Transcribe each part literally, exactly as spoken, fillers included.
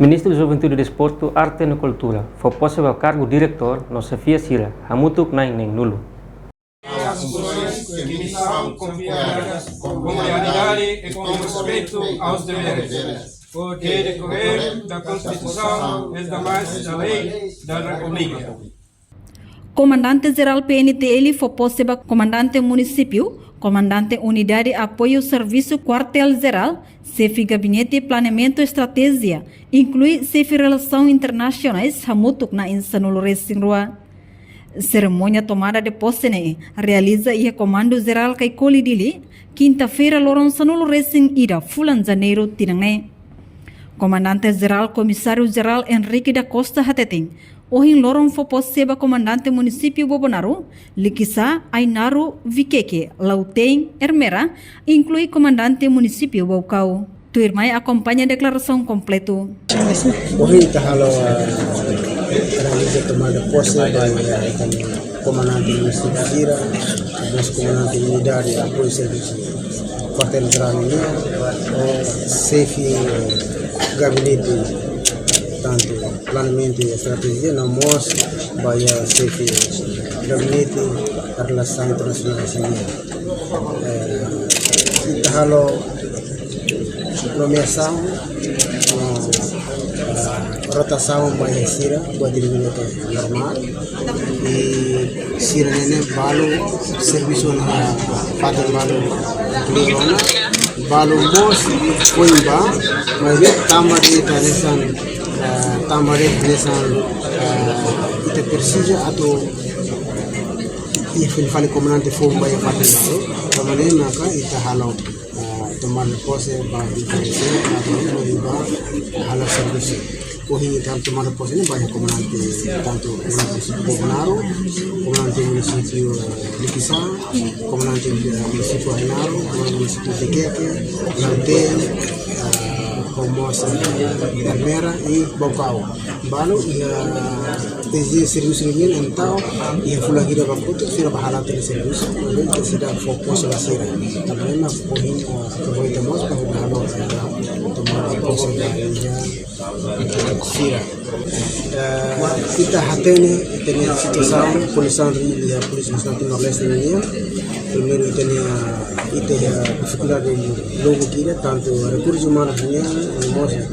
Ministru Juventude, Desportu, Arte no Kultura fó pose ba kargu diretór no xefia sira hamutuk na'in neen-nulu. Com lealdade e com respeito aos deveres, porque decorrer da Constituição e das demais da lei da República. Komandante Jerál P N T L fó pose ba Komandante Munisípiu, Komandante Unidade Apoiu Servisu Kuartél Jerál, Xefe Gabinete Planeamentu Estratéjia, inklui Xefe Relasaun Internasionais hamutuk na'in sanulu-resin-rua. Serimónia tomada de pose ne'e realiza iha Komandu Jerál Caicoli, Dili, kinta-feira loron sanulu-resin-ida fulan Janeiru tinan ne'e. Komandante Jerál Komisáriu Jerál Henrique da Costa hateten, ohin loron fó pose ba Komandante Munisípiu Bobonaro, Likisá, Ainaro, Viqueque, Lautém, Ermera, inklui Komandante Munisípiu Baucau. Tuirmai akompaña deklarasaun kompletu. Ohin ita halo, ah, realiza tomada pose ba, ah, Komandante Munisípiu sira, mós Komandante Unidade Apoiu Servisu Kuartél Jerál nian, ho Xefe Gabinete, tantu Planeamentu i Estratéjia, no mós ba iha Xefe Gabinete Relasaun Internasionál nian. Eh, ita halo nomeasaun, no, eh, rotasaun ba iha sira, buat ida ne'ebé normál. I sira ne'e balu servisu ona fatin balu kleur ona, balu mós foin ba, maibé tanba de'it hanesan, eh, tanba de'it hanesan, eh, ita presiza atu iha fila fali komandante foun ba iha fatin balu, tanba ne'e maka ita halo, ah, tomada pose ba diferensa, ba, ba, ba, halo servisu. Ohin ita tomada pose ne'e ba iha komandante, tantu komandante munisípiu Bobonaro, komandante munisípiu, eh, Likisá, komandante, eh, munisípiu Ainaro, komandante munisípiu Viqueque, Lautém, eh, ho mós, eh, Ermera i Baucau. Balu iha, eh, servisu nian, entaun iha fulan ida ba kotuk sira bá hala'o tiha ona servisu, maibé ita seidauk fó pose ba sira. Tanba ne'e mak ohin, eh, aproveita mós para halo, eh, tomada pose ba iha, eh, sira. Eh, ita hatene, ita-nia situasaun, kondisaun iha Polísia Nasionál Timor-Leste nian. Primeiru ita-nia, ita iha difikuldade logu ida, tantu rekursu umanu nian, no mós, eh,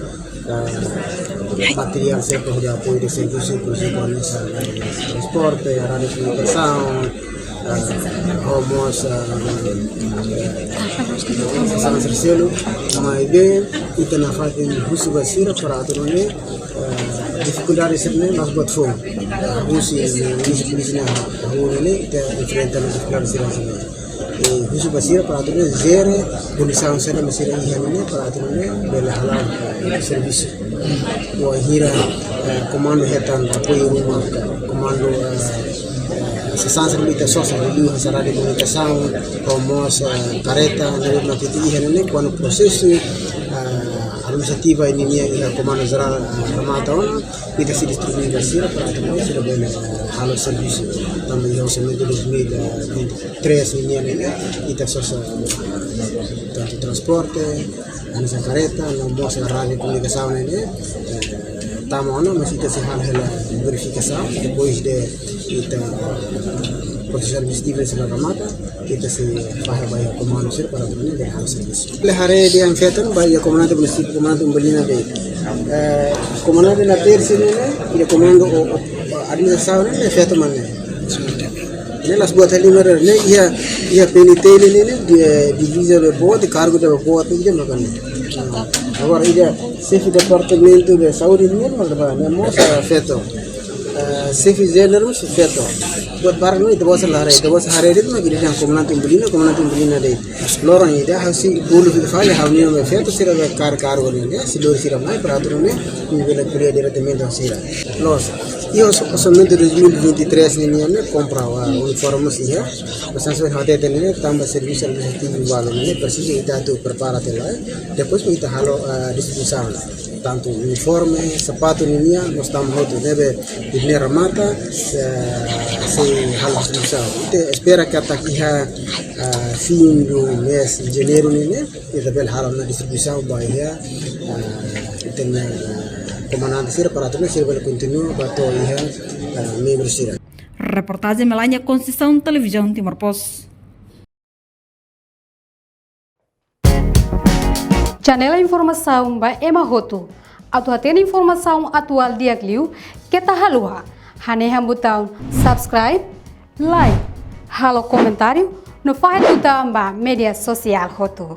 materiál sira para apoiu de servisu, por ezemplu, hanesan, eh, transporte, radiokomunikasaun, eh, ho mós, eh, hanesan seluk, maibé ita nafatin husu ba sira para atu nune'e, eh, difikuldade sira-ne'e la'ós buat foun. Husi, husi, husi ne'e, hahú ne'e, ita enfrenta difikuldade sira-ne'e. Eh, husu ba sira para atu nune'e jere kondisaun sira ne'ebé sira iha ne'e para atu nune'e bele hala'o, eh, servisu. Wainhira, eh, komandu hetan apoiu ruma, komandu, eh, eh, sasán sira ita sosa, liuliu hanesan radiokomunikasaun, ho mós, eh, kareta, ne'ebé mak ita iha ne'e, kuandu prosesu, eh, administrativa ninia iha Komandu Jerál, eh, remata ona, ita sei distribui ba sira para atu nune'e sira bele, eh, halo servisu. Tanba iha orsamentu dois mil e vinte e três nian ne'e, ita sosa, eh, tantu transporte, hanesan kareta, no mós radiokomunikasaun ne'e, eh, tama ona, mas ita sei halo hela verifikasaun, depois de ita prosesu administrativu sei la remata, ita sei fahe ba iha komandu sira para atu nune'e bele halo servisu. Bele haree dehan feto ba iha komandante munisípiu, komandante Umbilina de'it. Eh, komandante Natersi ne'e, iha komandu o, o, administrasaun ne'e, feto mak ne'e. Ne'e la'ós buat halimar, ne'e iha, iha P N T L ne'e, ne'e, di, eh, diviza ne'ebé boot, kargu ne'ebé boot, ida maka ne'e. Agora, iha xefe departamentu de saúde ne'e, maka ne'e, mós, eh, feto. Eh, xefe jéneru, mós feto. Buat barak ne'e, ita-boot sira la haree, ita-boot sira haree de'it, mak ida dehan komandante Umbilina, komandante Umbilina de'it. Loron ida, ha'u sei bolu fila fali, ha'u-nia feto sira be kar-, kargu ne'e, ne'e, sei lori sira mai, para atu nune'e, ita bele ko'alia diretamente ho sira. Loos, iha ors-, orsamentu dois mil e vinte e três nian ne'e, ne'e, kompra, ah, uniforme sira, mas hanesan hateten ne'e, tanba servisu administrativu balu ne'e, presiza ita atu prepara tiha lai, depois mak ita halo, ah, distribuisaun. Tantu uniforme, sapatu nian, mós tama hotu, ne'ebé, ita-nia remata, eh, sei halo distribuisaun. Ita espera katak iha, ah, fim do mês de janeiro ne'e, ne'e, ita bele halo ona distribuisaun ba iha, ah, ita-nia, ah, Komandante sira para atu nune'e sira bele kontinua ba to'o iha, eh, membru sira. Reportajen Melania Conceição, Televizaun Timor Post. Janela informasaun ba ema hotu. Atu hatene informasaun atuál di'ak liu, keta haluha hanehan butaun subscribe, like, halo komentáriu, no fahe tutan ba média sosiál hotu.